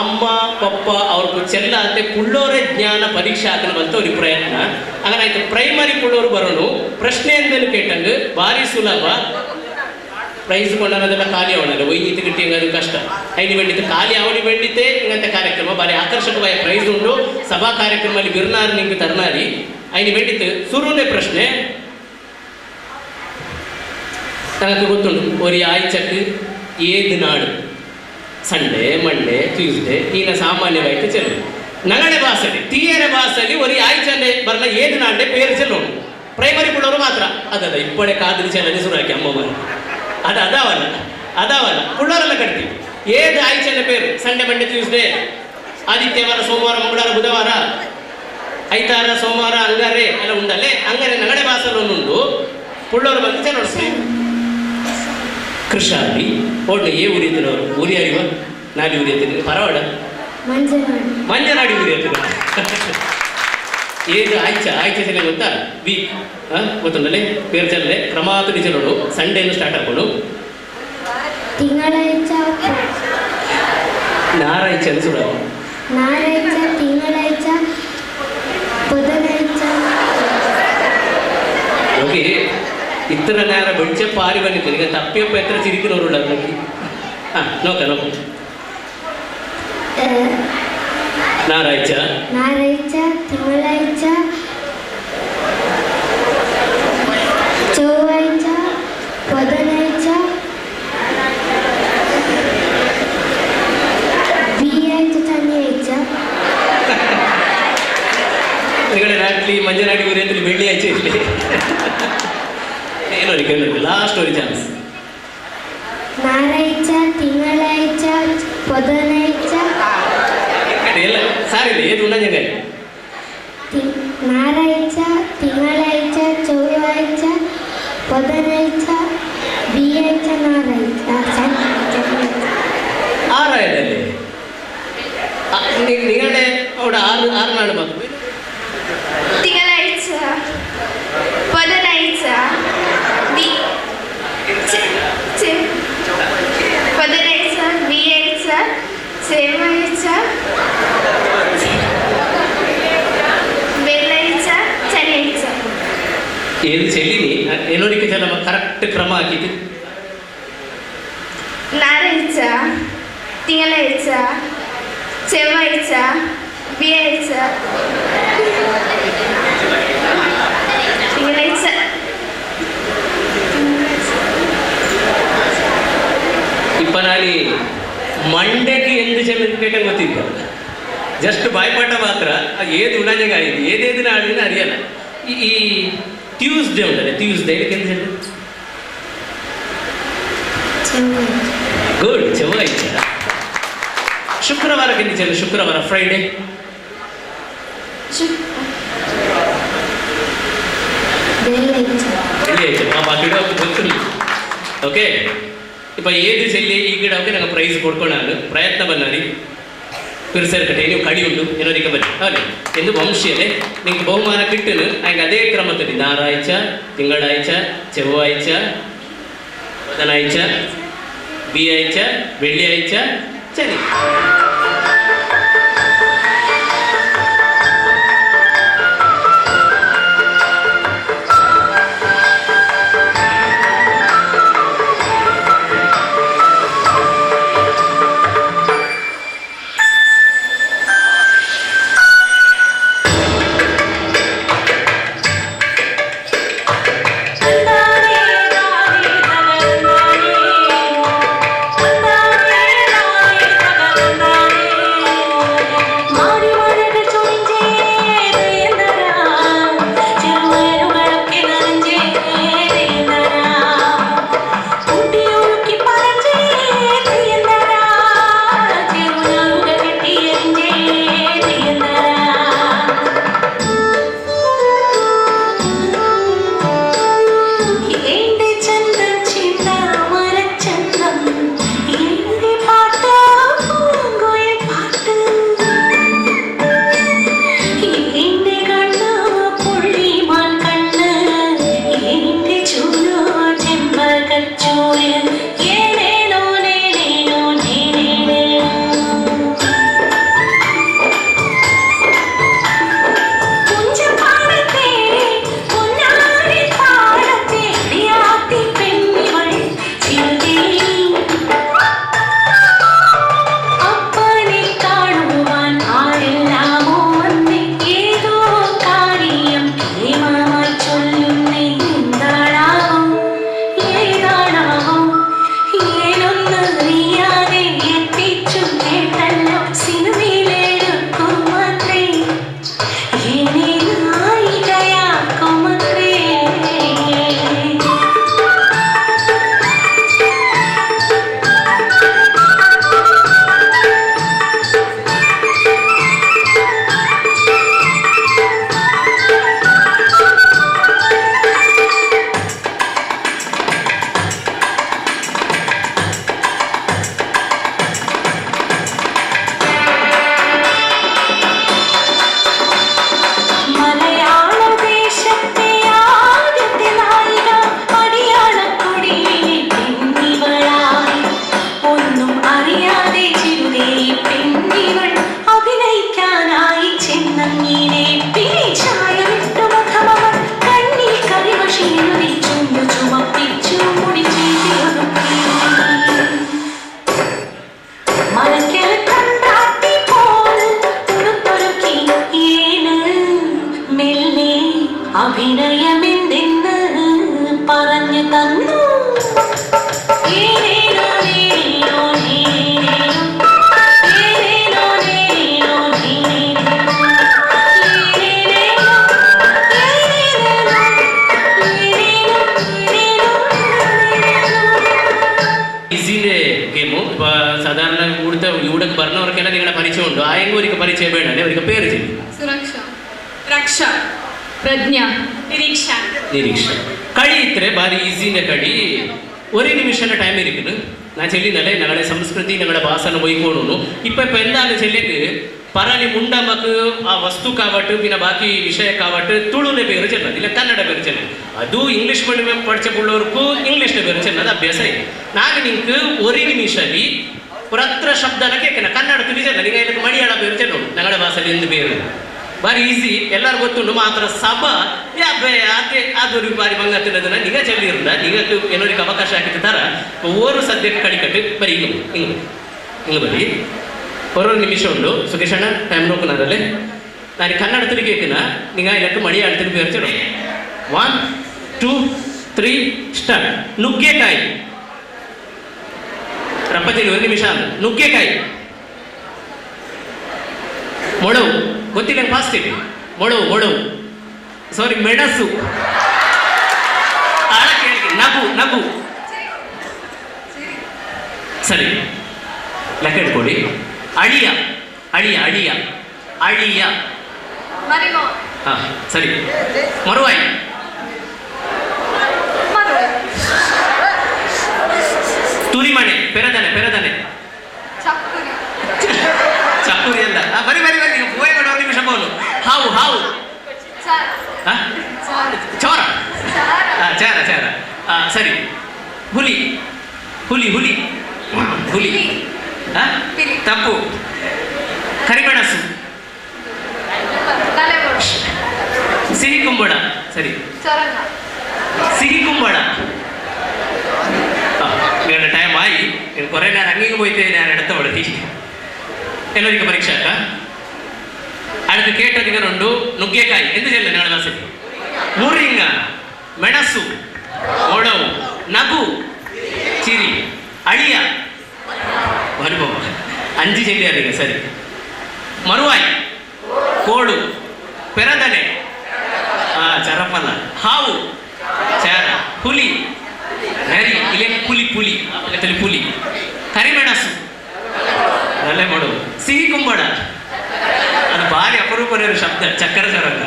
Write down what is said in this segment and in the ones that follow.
ಅಮ್ಮ ಪಪ್ಪ ಅವ್ರಿಗೆ ಚೆಲ್ಲಾತೆ ಪುಳ್ಳೋರೆ ಜ್ಞಾನ ಪರೀಕ್ಷೆ ಆತನ ಬಂತ ಅವ್ರಿಗೆ ಪ್ರಯತ್ನ. ಹಾಗಾಯ್ತು, ಪ್ರೈಮರಿ ಪುಳ್ಳೋರು ಬರೋಣ. ಪ್ರಶ್ನೆ ಅಂದೇನು ಕೇಟಂಗ್, ಭಾರಿ ಸುಲಭ. ಪ್ರೈಸ್ ಕೊಂಡನದೆಲ್ಲ ಖಾಲಿ ಅವನಲ್ಲ, ಒಯ್ಯಿತು ಗಿಟ್ಟಿ ಅದು ಕಷ್ಟ. ಐನಿ ಬೆಂಡಿತು ಖಾಲಿ ಅವನಿ ಬೆಂಡಿತೆ. ಹಿಂಗಂತ ಕಾರ್ಯಕ್ರಮ ಭಾರಿ ಆಕರ್ಷಕವಾದ ಪ್ರೈಸ್ ಉಂಟು. ಸಭಾ ಕಾರ್ಯಕ್ರಮದಲ್ಲಿ ಬಿರ್ನಾರ್ ನಿಂಗೆ ತರ್ನಾರಿ ಐನಿ ಬೆಂಡಿತು. ಸುರುನೇ ಪ್ರಶ್ನೆ ತನಕ ಗೊತ್ತುಂಟು. ಒರಿ ಆಯ್ಚಕ್ ಏದು ನಾಡು? ಸಂಡೇ, ಮಂಡೇ, ಟ್ಯೂಸ್ಡೇ ಈನ ಸಾಮಾನ್ಯವಾಯ್ತು ಚೆಲ್ಲು. ನಗಡೆ ಭಾಷೆಲಿ, ತೀಯರ ಭಾಷೆಲಿ ಒರಿ ಆಯ್ಚಂಡೆ ಬರ್ಲ ಏದು ನಾಡೆ ಪೇರು ಚೆಲ್ಲೋಣ. ಪ್ರೈಮರಿ ಪುಳ್ಳವರು ಮಾತ್ರ ಅದದ ಇಪ್ಪಡೆ ಕಾದ್ರಿ ಚೆಲ್ಲನೆ ಶುರು ಹಾಕಿ ಅಮ್ಮ ಮರ. ಅದು ಅದಾವಲ್ಲ, ಅದಾವಲ್ಲ, ಪುಳ್ಳವರೆಲ್ಲ ಕಟ್ತೀವಿ. ಏದು ಆಯ್ಚಂಡೆ ಪೇರು? ಸಂಡೇ, ಮಂಡೇ, ಟ್ಯೂಸ್ಡೇ, ಆದಿತ್ಯವಾರ, ಸೋಮವಾರ, ಮಂಗಳವಾರ, ಬುಧವಾರ, ಐತಾರ, ಸೋಮವಾರ, ಅಂಗಾರೆ ಎಲ್ಲ ಉಂಡಲ್ಲೇ. ಹಂಗಾರೆ ನಗಡೆ ಭಾಷೆಲಿ ಒಂದುಂಡು. ಪುಳ್ಳವರು ಬಂದು ಚೆಲ್ಲೋಣ. ಕೃಷಾಲಿ ಓಡ್ನ ಏ ಉರಿಯತ್ತಿನವರು ಊರಿ ಅರಿವ ನಾಲಿ ಉರಿಯತ್ತಿನ ಪರವಾಡ. ಮಂಜನಾಡಿ. ಮಂಜನಾಡಿ ಉರಿಯತ್ತಿನ. ಏದು ಆಯ್ಚ? ಆಯ್ಚ ಚೆಲ್ಲ ಗೊತ್ತಾ? ವೀಕ್ ಹಾಂ ಗೊತ್ತುಂಡಲೆ. ಪೇರು ಚೆಲ್ಲಲೆ ಕ್ರಮಾತು ಚೆಲ್ಲೋಡು. ಸಂಡೇನು ಸ್ಟಾರ್ಟ್ ಹಾಕೋಡು. ತಿಂಗಳಾಯ್ಚ. ನಾರಾಯ್ಚ ಅನ್ಸುಡ. ನಾರಾಯ್ಚ, ತಿಂಗಳಾಯ್ಚ, ಬುಧನಾಯ್ಚ. ಓಕೆ, ಇತ್ತರ ನೇರ ಬೆಂಚ ಪಾರಿ ಬಂದಿತ್ತು. ಈಗ ತಪ್ಪಿಯಪ್ಪ ಎತ್ತರ ಚಿರಿಕಿನವರು ಅದಕ್ಕೆ. ಹಾಂ, ನೋಕ ನೋಕ. ನಾರಾಯ್ಚ. ನಾರಾಯ್ಚ, ತಿಂಗಳಾಯ್ಚ, ಚೊವ್ವಾಯ್ಚ, ಬುಧನಾಯ್ಚ, ಬಿಯಾಯ್ಚ, ಶನಿಯಾಯ್ಚ. ಹೊರಗಡೆ ನಾಟ್ಲಿ ಮಂಜನಾಡಿ ಊರಿ ಅಂತಲ್ಲಿ ಬೆಳ್ಳಿ ಆಚೆ ಇರಲಿ. ಏನೋ ಕೇಳಬೇಕು, ಲಾಸ್ಟ್ ಒಂದು ಚಾನ್ಸ್. ನಾರಾಯ್ಚ, ತಿಂಗಳಾಯ್ಚ, ಬುಧನಾಯ್ಚ. ಎಲ್ಲ ಸಾರಿಲ್ಲ, ಏದು ಉಂಡಂಜಂಗ. ನಾರಾಯ್ಚ, ತಿಂಗಳಾಯ್ಚ, ಚೊವ್ವಾಯ್ಚ, ಬುಧನಾಯ್ಚ, ಬಿಯಾಯ್ಚ, ನಾರಾಯ್ಚ, ಶನಿಯಾಯ್ಚ. ಆರಾಯದಲ್ಲಿ ನಿಗಡೆ ಅವಡ ಆರು ಆರು ನಾಡು ಮಾತು. ತಿಂಗಳಾಯ್ಚ, ಬುಧನಾಯ್ಚ, ಬಿ ಬುಧನಾಯ್ಚ, ಬಿಯಾಯ್ಚ, ಚೊವ್ವಾಯ್ಚ, ಬೆಳ್ಳಾಯ್ಚ, ಶನಿಯಾಯ್ಚ. ಏದು ಚೆಲ್ಲಿನಿ ಏನೋಡಿಕೆ ಚೆಲ್ಲಮ್ಮ, ಕರೆಕ್ಟ್ ಕ್ರಮ ಹಾಕಿದ್ದು. ನಾರಾಯ್ಚ, ತಿಂಗಳಾಯ್ಚ, ಚೊವ್ವಾಯ್ಚ, ಬಿಯಾಯ್ಚ, ತಿಂಗಳಾಯ್ಚ. ಇಪ್ಪ ನಾನಿ ಮಂಡೆಗೆ ಎಂದು ಚೆಲ್ಲ ಕೇಟಂಗೆ ಗೊತ್ತಿದ್ದ. ಜಸ್ಟ್ ಬಾಯ್ಪಾಠ ಮಾತ್ರ. ಅದು ಏದು ಉಣಂಜಂಗೆ ಆಯಿತು, ಏದೇದು ನಾಡಿನ ಅರಿಯಲ್ಲ. ಈ ಈ ಟ್ಯೂಸ್ಡೇ ಉಂಟಲ್ಲ, ಟ್ಯೂಸ್ಡೇ ಇದಕ್ಕೆ ಎಂತ ಹೇಳಿ? ಚೊವ್ವಾಯ್ಚ. ಗುಡ್, ಚೊವ್ವಾಯ್ಚ. ಶುಕ್ರವಾರಕ್ಕೆ ಎಂತ ಚೆಲ್ಲ? ಶುಕ್ರವಾರ, ಫ್ರೈಡೇ. ಬೆಳ್ಳಾಯ್ಚ. ಬೆಳ್ಳಿಯಾಯ್ತು. ಪಾಪ ಗಿಡ ಗೊತ್ತಿಲ್ಲ. ಓಕೆ, ಇಪ್ಪ ಏದು ಚೆಲ್ಲಿ ಈ ಗಿಡಕ್ಕೆ ನಂಗೆ ಪ್ರೈಸ್ ಕೊಡ್ಕೊಳ ಪ್ರಯತ್ನ ಬನ್ನಾರಿ. ಪಿರ್ಸರ್ ಕಟ್ಟೆ ನೀವು ಕಡಿ ಉಂಟು ಏನೋದಿಕ್ಕೆ ಬನ್ನಿ. ಹೌದು ಎಂದು ವಂಶಿಯಲ್ಲೇ ನಿಂಗೆ ಬಹುಮಾನ ಕಿಟ್ಟನು. ಹಂಗೆ ಅದೇ ಕ್ರಮದಲ್ಲಿ ನಾರಾಯ್ಚ, ತಿಂಗಳಾಯ್ಚ, ಚೆವ್ವಾಯ್ಚ, ಬದನಾಯ್ಚ, ಬಿಯಾಯ್ಚ, ಬೆಳ್ಳಿಯಾಯ್ಚ, ಚನಿ. ತಂದಾನೇ ತಾನೇ ತಗಂದಾನೇ, ತಂದಾನೇ ತಾನೇ ತಗಂದಾನೇ. കേട്ടില്ലേ അഭിനയമെന്തെന്ന് പറഞ്ഞു തന്നു. ഏനേനോ നേനേനോ നേനേനോ ഏനേനോ നേനേനോ നേനേനോ ഏനേനോ ഏനേനോ ഏനേനോ ഏനേനോ. ಈಸಿನೇ ಗೇಮು. ಸಾಧಾರಣ ಇവിടുത്തെ ഇവിടെ പറഞ്ഞവർക്കെല്ലാം നിങ്ങളെ പരിചയം ഉണ്ടോ? ആയെങ്കിൽ ഒരിക്കൽ പരിചയം വേണം. അവർക്ക് പേര് ചെയ്യും. ಸುರಕ್ಷಾ, ರಕ್ಷಾ, ಪ್ರಜ್ಞಾ, ನಿರೀಕ್ಷಾ. ನಿರೀಕ್ಷೆ. ಕಡಿ ಇತ್ತರೆ ಭಾರಿ ಈಸಿನ ಕಡಿ. ഒരു നിമിഷം ടൈം ഇരിക്കുന്നു. ഞാൻ ചെല്ലിന്നല്ലേ ഞങ്ങളുടെ സംസ്കൃതി ഞങ്ങളുടെ ഭാഷന പോയിക്കോണു. ഇപ്പൊ ഇപ്പൊ എന്താണ് ചെല്ലിക്ക് പറാനി മുണ്ടമ്മക്ക് ആ വസ്തുക്കാവട്ട് പിന്നെ ബാക്കി വിഷയക്കാവട്ട് തുളുവിൻ്റെ പേര് ചെല്ലത് ഇല്ല കന്നഡ പേര് ചെല്ലത്. ಅದು ಇಂಗ್ಲೀಷ್ ಮೀಡಿಯಂ പഠിച്ച പിള്ളേർക്കു ಇಂಗ್ಲೀಷ್ನ പേര് ചെല്ലത് ಅಭ್ಯಾಸ ಇದೆ. ನಾನು ನಿಂಗೆ ഒരു ನಿಮಿಷಲಿ ಪುರತ್ರ ಶಬ್ದನ ಕೇൾಕನ ಕನ್ನಡ ತಿಳಿಸಲ್ಲ. ನಿಂಗೆ ಇದಕ್ಕೆ ಮಲಯಾಳ പേര് ചെല്ലുള്ളൂ. ഞങ്ങളുടെ ഭാഷയിൽ എന്ത് പേര് ಭಾರಿ ಈಸಿ ಎಲ್ಲರಿಗೂ ಗೊತ್ತುಂಟು. ಮಾತ್ರ ಸಭ ಅಬ್ಬೆ ಅದೇ ಅದೊരു ಬಾರಿ ಬಂಗತ್ತಿನದನ್ನ ನಿಗ ಚೆಲ್ಲಿರಂದ ನಿಗಕ್ಕೆ ಏನೋರಿಗೆ ಅವಕಾಶ ಹಾಕಿದ ತರ ಓರು ಸದ್ಯಕ್ಕೆ ಕಡಿಕಟ್ಟು ಬರೀ. ಹಿಂಗೆ ಹಿಂಗೆ ಹಿಂಗೆ ಬರೀ ഒരു നിമിഷം ഉണ്ടു. സുകേഷ് അണ്ണ ടൈം നോക്കുന്നതല്ലേ? ഞാൻ കന്നഡത്തിൽ കേൾക്കുന്ന നിങ്ങൾ ഇതിലൊക്കെ മലയാളത്തിൽ പേർച്ചിടും. 1 2 3 ಸ್ಟಾರ್ಟ್. ನುಗ್ಗೆಕಾಯಿ. ರಪ್ಪತ್ತಿನ ಒಂದು ನಿಮಿಷ. ನುಗ್ಗೆಕಾಯಿ ಮೊಳವು ಗೊತ್ತಿಲ್ಲ. ಫಾಸ್ಟ್ ಇದೆ. ಮೊಳವು ಮೊಳವು ಸಾರಿ ಮೆಣಸು. ಆಳ ಕೇಳಿ. ನಗು ನಗು. ಸರಿ, ಲೆಕ್ಕ ಇಟ್ಕೊಳ್ಳಿ. ಅಳಿಯ ಅಳಿಯ ಅಳಿಯ ಅಳಿಯ. ಮರಿಮೋ. ಹಾ ಸರಿ. ಮರುವಾಯಿ. ಮರು. ತುರಿಮಣೆ. ಪೆರದನೆ ಪೆರದನೆ. ಚಕ್ಕುರಿ. ಚಕ್ಕುರಿ ಅಲ್ಲ. ಬರಿ ಬರಿ ಬರಿ. ಪೋಯೆ ಒಂದು ನಿಮಿಷ ಬೋಲು. ಹಾವು ಹಾವು. ಚಾರ. ಹಾ? ಚಾರ. ಚೋರ. ಚಾರ. ಆ, ಚಾರ ಚಾರ. ಸರಿ. ಹುಲಿ ಹುಲಿ ಹುಲಿ ಹುಲಿ. ಆ? ಪಿಲಿ. ತಪ್ಪು. ಕರಿಮೆಣಸು. ತಲೆಬೋಡು. ಸಿಹಿ ಕುಂಬಳ. ಸರಿ. ಚೊರಂಗ. ಸಿಹಿ ಕುಂಬಳ. നിങ്ങളുടെ ടൈം ആയി. കുറേ നേരം അങ്ങേക്ക് പോയിട്ട് ഞാൻ എടുത്ത പടുത്തി. ಎಲ್ಲರಿಗೂ ಪರೀಕ್ಷೆ ಅಕ್ಕ. അടുത്ത് കേട്ടതിങ്ങനുണ്ട്. ನುಗ್ಗೆಕಾಯಿ എന്ത് ചെಲ್ಲ ഞങ്ങളുടെ ಭಾಷೆಗೆ? ಮುರಿಂಗ. ಮೆಣಸು ಒಡವು. ನಗು ಚಿರಿ. ಅಳಿಯ ಅನುಭವ. ಅಂಜಿ ಚೆಲ್ಲಿಯಾರೀಗ. ಸರಿ. ಮರುವಾಯಿ ಕೋಳು. ಪೆರದನೆ. ಚರಪಲ್ಲ. ಹಾವು ಚಾರ. ಹುಲಿ ನರಿ. ಇಲ್ಲೇ ಪುಲಿ ಪುಲಿ ಇಲ್ಲತ್ತಲ್ಲಿ ಪುಲಿ. ಕರಿಮೆಣಸು ನಲ್ಲೆ ಮಾಡು. ಸಿಹಿ ಕುಂಬಳ ಅದು ಭಾರಿ ಅಪರೂಪದ ಶಬ್ದ. ಚಕ್ಕರ ಚರಂಗ.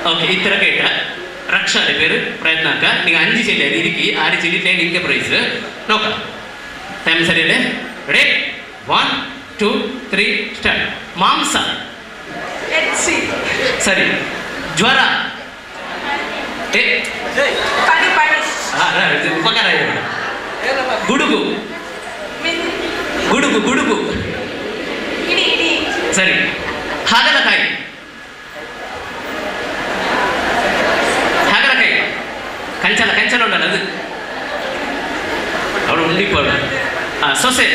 ಓಕೆ, ಈ ಥರ ಕೇಟ. ರಕ್ಷಾದೆ പേര് ಪ್ರಯತ್ನ ಅಕ್ಕ. ನೀವು ಅಂಜಿ ಚೆಲ್ಲಿ ಇರಿಕಿ ಆರು ಚೆಲ್ಲಿ ನಿಮಗೆ ಪ್ರೈಸ್. ನೋಕ ಟೈಮ್ ಸರಿಯಲ್ಲೇ? Ready, 1 2 3 start. ಮಾಂಸ. ಎಚ್ಚಿ. ಸರಿ. ಜ್ವರ. ಏ. ಪನಿ ಪನಿ. ಉಪಕಾರ ಇದೆ ಮೇಡಮ್. ಗುಡುಗು. ಮಿನ್. ಗುಡುಗು ಗುಡುಗು. ಇಡಿ ಇಡಿ. ಸರಿ. ಹಾಗಲಕಾಯಿ ಹಾಗಲಕಾಯಿ. ಕಂಚಲ ಕಂಚಲ ಉಂಟಲ್ಲ ಅದು ಅವಳು ಉಂಡಿಪ್ಪಳು. ಸೊಸೆ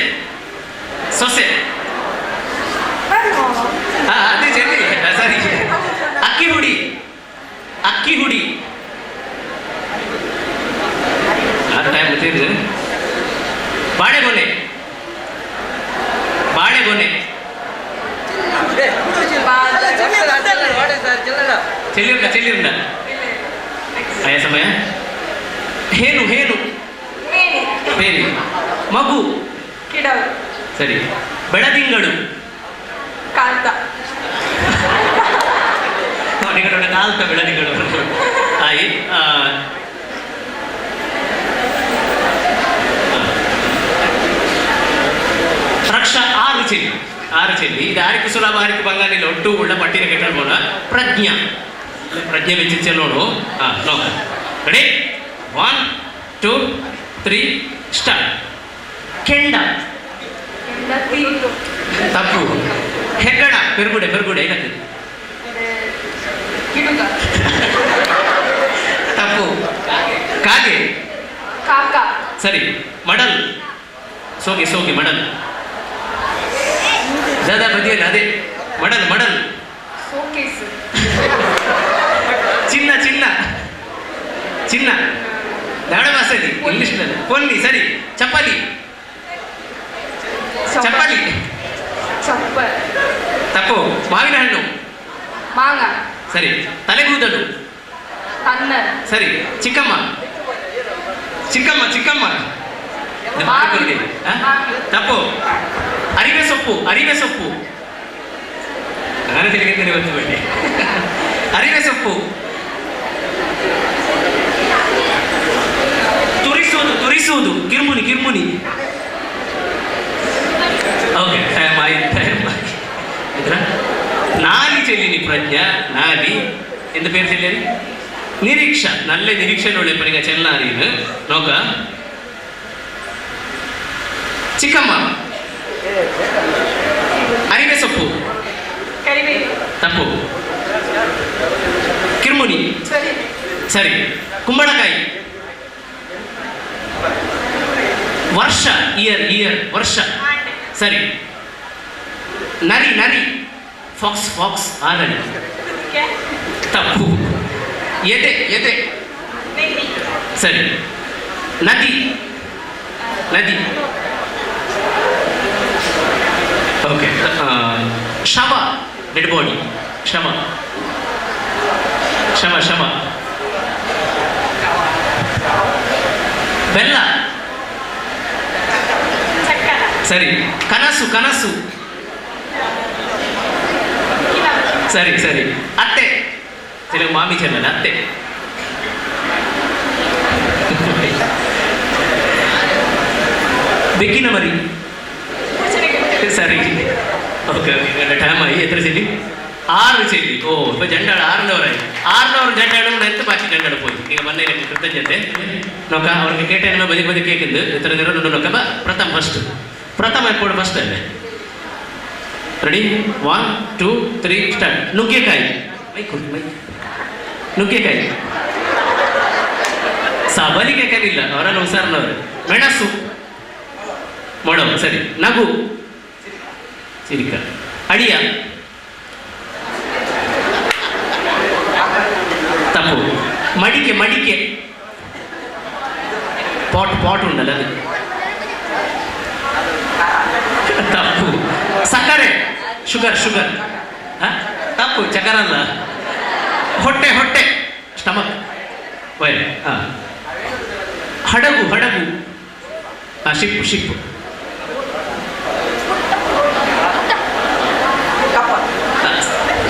ಸೊಸೆ. ಅದೇ ಚೆಲ್ಲಿ. ಸರಿ. ಅಕ್ಕಿ ಹುಡಿ ಅಕ್ಕಿ ಹುಡಿ. ಆ ಟೈಮ್ ಗೊತ್ತಿದೆ. ಬಾಳೆಗೊನೆ ಬಾಳೆಗೊನೆ. ಚೆಲ್ಲಿರ್ನ ಚೆಲ್ಲಿರ್ನ. ಆಯಾ ಸಮಯ. ಹೇನು ಹೇನು. ಮೇಣಿ. ಬೇರೆ ಮಗು. ಕಿಡವು. ಸರಿ. ಬೆಳದಿಂಗಳು. ಕಾಂತ. ನಿಗಡ ಕಾಲ್ತ ಬೆಳದಿಂಗಳು ಆಯಿ. ರಕ್ಷಾ ಆರು ಚೆಲ್ಲಿ ಆರು ಚೆಲ್ಲಿ. ಇದು ಆರಿಕು ಸುಲಭ ಆರಿಕು ಬಂಗಾಲಿಲ್ಲ. ಒಟ್ಟು ಉಳ್ಳ ಪಟ್ಟಿನ ಕೆಟ್ಟಬೋಣ. ಪ್ರಜ್ಞಾ ಪ್ರಜ್ಞೆ ಮೆಚ್ಚಿ ಚೆಲ್ಲೋಡು. ಹಾಂ ನೋಕ. Ready, 1 2 3 start. ಕೆಂಡ. ತೀರು. ತಪ್ಪು. ಹೆಗ್ಗಣ. ಪೆರುಗುಡೆ ಪೆರುಗುಡೆ ಏನದು? ಗಿಡುಗ. ತಪ್ಪು. ಕಾಗೆ. ಕಾಕ. ಸರಿ. ಮಡಲ್. ಸೋಗೆ ಸೋಗೆ ಮಡಲ್. ದಾದಾ ಬದಿಯಲ್ಲ ಅದೇ ಮಡಲ್ ಮಡಲ್. ಸೋಕೇಸು. ಚಿನ್ನ ದಾಡ ಭಾಷೆಲಿ ಇಂಗ್ಲಿಷ್ ಪೊನ್ನಿ ಸರಿ. ಚಪ್ಪಲಿ ಚಪ್ಪಲಿ. ಚಪ್ಪಲ್. ತಪ್ಪು. ಮಾವಿನ ಹಣ್ಣು. ಮಾಂಗ. ಸರಿ. ತಲೆಗೂದಲು. ಕನ್ನಡ. ಸರಿ. ಚಿಕ್ಕಮ್ಮ ಚಿಕ್ಕಮ್ಮ ಚಿಕ್ಕಮ್ಮ. ಇದು ಮಾಡಿಕೊಳ್ಳಿ. ಆ? ತಪ್ಪು. ಅರಿವೆ ಸೊಪ್ಪು ಅರಿವೆ ಸೊಪ್ಪು. ನಾನು ತಿಳಿಗಿದ್ದೇನೆ ಗೊತ್ತು ಬೇಡಿ. ಅರಿವೆ ಸೊಪ್ಪು. ತುರಿಸುವುದು ತುರಿಸುವುದು. ಕಿರ್ಮುನಿ ಕಿರ್ಮುನಿ. ಓಕೆ, ಟೈಮ್ ಆಯ್ತು ಟೈಮ್ ಆಯ್ತು. ಇದ್ರ ನಾಲಿ ಚೆಲ್ಲಿನಿ ಪ್ರಜ್ಞಾ ನಾಲಿ ಎಂದು പേര് ಚೆಲ್ಲಿರಿ. ನಿರೀಕ್ಷಾ ನಲ್ಲೆ ನಿರೀಕ್ಷೆ ಒಳ್ಳೆ ಪನಿಗ ಚೆಲ್ಲಾರೀನು ನೋಕ. ಚಿಕ್ಕಮ್ಮ. ಅರಿವೆ ಸೊಪ್ಪು. ಕರಿಬೇವು. ತಪ್ಪು. ಕಿರ್ಮುನಿ. ಸರಿ. ಸರಿ. ಕುಂಬಳಕಾಯಿ. ವರ್ಷ ಇಯರ್ ಇಯರ್ ವರ್ಷ. ಸರಿ. ನರಿ ನರಿ. ಫಾಕ್ಸ್ ಫಾಕ್ಸ್ ಆ ನರಿ. ತಪ್ಪು. ಎದೆ ಎದೆ. ಸರಿ. ನದಿ ನದಿ. ಓಕೆ. ಶವ ಡೆಡ್ ಬಾಡಿ. ಶವ ಶವ ಶವ. ಬೆಲ್ಲ. ಚಕ್ಕರ. ಸರಿ. ಕನಸು ಕನಸು. ಸರಿ ಸರಿ. ಅತ್ತೆ ಸರಿ. ಮಾಮಿ ಚೆನ್ನಲ್ಲ ಅತ್ತೆ. ಬೆಕ್ಕಿನ ಮರಿ. ಸರಿ. ಓಕೆ ಓಕೆ, ಟೈಮ್ ಆಯಿ. ಎತ್ತರ ಚೆಲ್ಲಿ? ಆರು ಚೆಲ್ಲಿ. ಓ ಇಪ್ಪ ಜಂಡಾಳ ಆರುನೂರ ಆಯಿ. ಆರುನೂರು ಜಂಡಾಳು ಎಂತ ಬಾಕಿ ಜಂಡಾಳು ಪೋಯಿ. ಈಗ ಮೊನ್ನೆ ನಿಮ್ಗೆ ಕೃತಜ್ಞತೆ ನೊಕ ಅವ್ರಿಗೆ ಕೇಟ ಬದಿ ಬದಿ ಕೇಕಿಂದು ಎತ್ತರ ನೀರು ನೊಕ ಬಾ. ಪ್ರಥಮ ಫಸ್ಟ್ ಪ್ರಥಮ ಎಪ್ಪೋಡು ಫಸ್ಟ್ ಅಲ್ಲೇ. Ready, 1 2 3 start. ನುಗ್ಗೆಕಾಯಿ. ಮೈಕ್ ಕೊಡಿ ಮೈಕ್. ನುಗ್ಗೆಕಾಯಿ ಸಬಲಿಗೆ ಕಲಿಲ್ಲ ಅವರೆಲ್ಲ ಹುಷಾರ್ನವರು. ಮೆಣಸು ಮೊಳವು. ಸರಿ. ನಗು ಚಿರಿಕ. ಅಡಿಯ. ತಪ್ಪು. ಮಡಿಕೆ ಮಡಿಕೆ. ಪಾಟ್ ಪಾಟ್ ಉಂಡಲ್ಲ ಅದು. ತಪ್ಪು. ಸಕ್ಕರೆ ಶುಗರ್ ಶುಗರ್. ತಪ್ಪು. ಚಕರ ಅಲ್ಲ. ಹೊಟ್ಟೆ ಹೊಟ್ಟೆ ಸ್ಟಮಕ್ ವೈ. ಹಾಂ. ಹಡಗು ಹಡಗು. ಹಾಂ, ಶಿಪ್ ಶಿಪ್.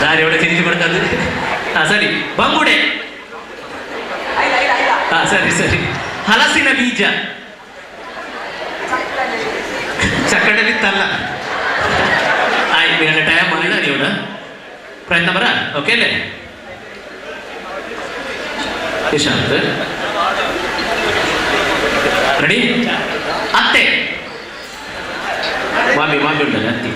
ದಾರಿ ಒಳ್ಳೆ ತಿರುಗಿ ಬರ್ತದೆ. ಹಾಂ ಸರಿ. ಬಂಗುಡೆ. ಹಾಂ ಸರಿ ಸರಿ. ಹಲಸಿನ ಬೀಜ. ಚಕ್ಕಡಲಿತ್ತಲ್ಲ. ಆಯ್ತು, ನನ್ನ ಟೈಮ್ ಮಾಡಿಲ್ಲ ನೀವು ಪ್ರಯತ್ನ ಬರ. ಓಕೆ ಅಲ್ಲೇ ನಿಶಾಂತ್ ರೆಡಿ. ಅತ್ತೆ ಮಾಮಿ ಮಾಮಿ ಉಂಟಲ್ಲ ಅತ್ತಿ.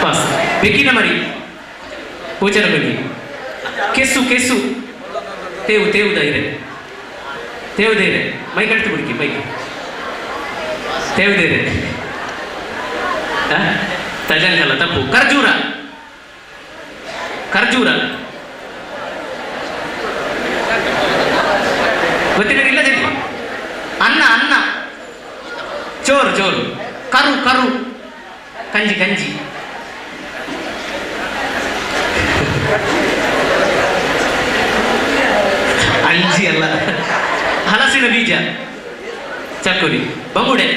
ಪಾಸ್. ಬೆಕ್ಕಿನ ಮರಿ. ಪೂಜನ ಮರಿ. ಕೆಸು ಕೆಸು. ತೇವು ತೇವು ಧೈರ್ಯ ತೇವು ಧೈರ್ಯ. ಮೈ ಕಟ್ತು ಬಿಡ್ಕಿ ಮೈಕ್. ತೇವು ಧೈರ್ಯ ತಜಂಕಲ್ಲ. ತಪ್ಪು. ಖರ್ಜೂರ ಖರ್ಜೂರ. ಗೊತ್ತಿಲ್ಲ ಜಲ್ದಿ. ಅನ್ನ ಅನ್ನ. ಚೋರು ಚೋರು. ಕರು ಕರು. ಕಂಜಿ ಕಂಜಿ. ಅಂಜಿ ಅಲ್ಲ. ಹಲಸಿನ ಬೀಜ. ಚಕ್ಕುರಿ. ಬಂಗುಡೆ.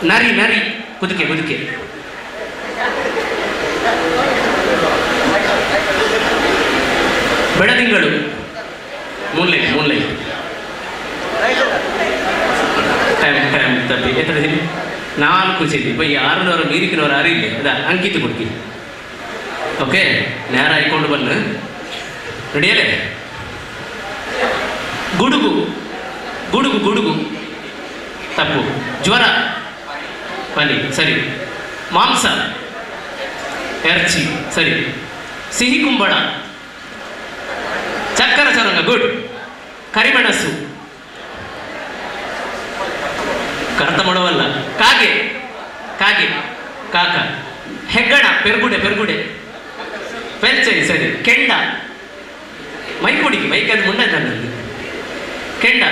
ನರಿ ನರಿ. ಕುದುಕೆ ಕುದುಕೆ. ಬೆಳದಿಂಗಳು. Moonlight moonlight. ಟೈಮ್ ಟೈಮ್ ತಪ್ಪಿ. ಎತ್ತರ ನಾಲ್ಕು ಚೆಲ್ಲಿ ಬೈ. ಆರುನೂರ ಮೀರಿಕಿನವರ ಅರಿಲ್ಲ ಅದ ಅಂಕಿತು ಕೊಡ್ಕಿ. ಓಕೆ, ನೇರ ಆಯ್ಕೊಂಡು ಬನ್ನು. ರೆಡಿಯಲ್ಲೇ. ಗುಡುಗು ಗುಡುಗು ಗುಡುಗು. ತಪ್ಪು. ಜ್ವರ ಬನ್ನಿ. ಸರಿ. ಮಾಂಸ ಎರ್ಚಿ. ಸರಿ. ಸಿಹಿ ಕುಂಬಳ. ಚಕ್ಕರ ಚರಂಗ. ಗುಡ್. ಕರಿಮೆಣಸು. ಕರ್ತ ಮಾಡವಲ್ಲ. ಕಾಗೆ ಕಾಗೆ ಕಾಕ. ಹೆಗ್ಗಣ. ಪೆರ್ಗುಡೆ ಪೆರ್ಗುಡೆ. ಪೆಲ್ಚೈ ಸರಿ. ಕೆಂಡ. ಮೈಕ್ ಹುಡುಗಿ, ಮೈಕ್ ಅದು ಮುಂಡೆ ತಂದದ್ದು. ಕೆಂಡ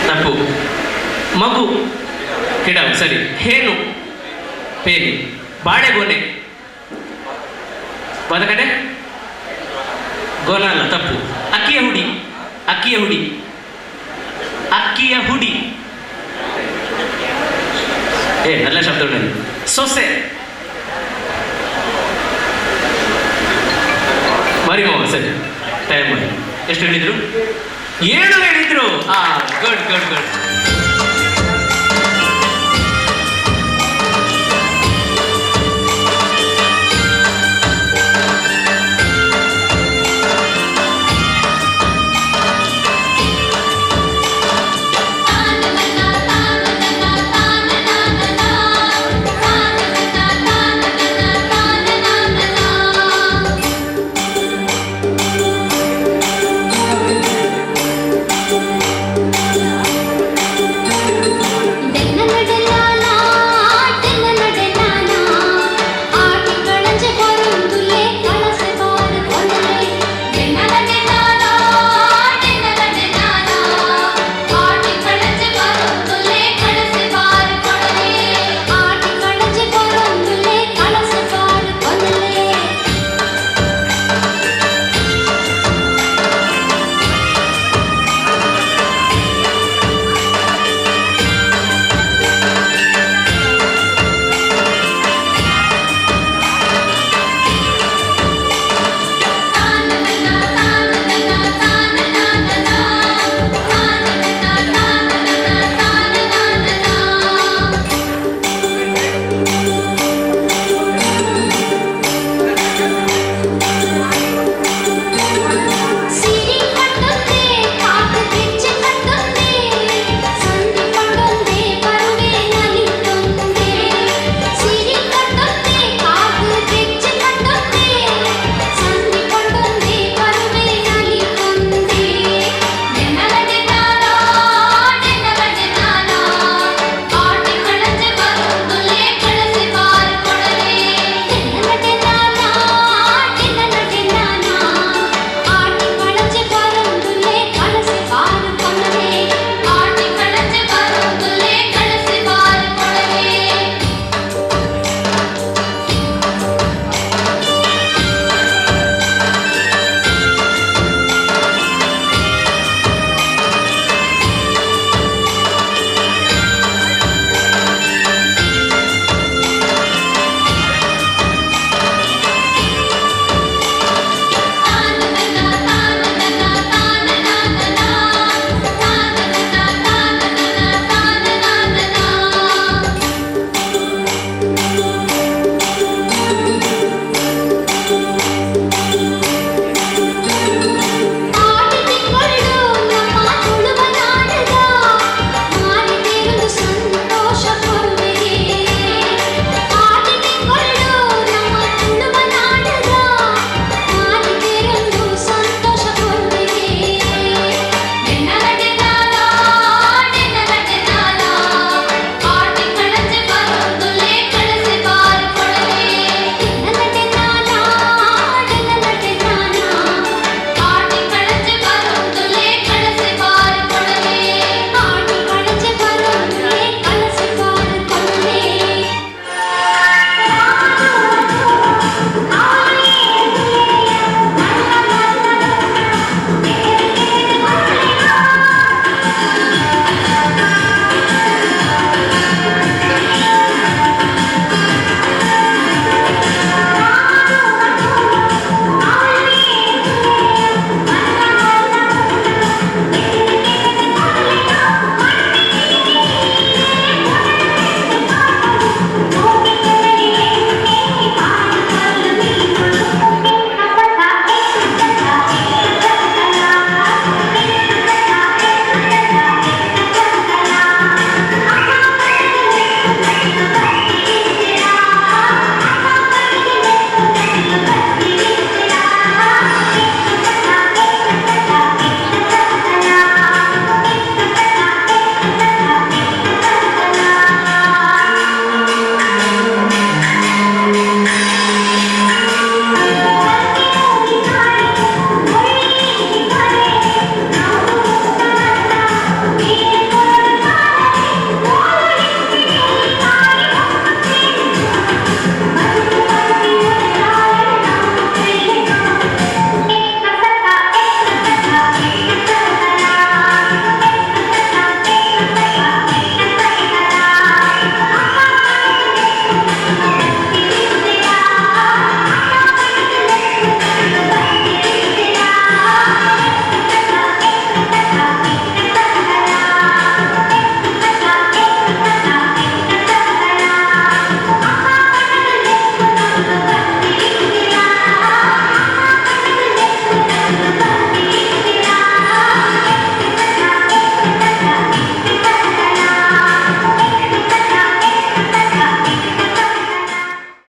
ತಪ್ಪು. ಮಗು. ಕಿಡವು ಸರಿ. ಹೇನು. ಪೇನಿ. ಬಾಳೆಗೊನೆ. ಬದಕಡೆ ಗೋನ ಅಲ್ಲ, ತಪ್ಪು. ಅಕ್ಕಿಯ ಹುಡಿ. ಅಕ್ಕಿಯ ಹುಡಿ. ಅಕ್ಕಿಯ ಹುಡಿ. ಏ, നല്ല ಶಬ್ದ ಉಂಟು. ಸೊಸೆ. ಮರಿಮಾವ ಸರಿ. ಟೈಮ್. ಎಷ್ಟು ಹೇಳಿದ್ರು? 7 ಹೇಳಿದ್ರು. ಆ, ಗುಡ್ ಗುಡ್ ಗುಡ್.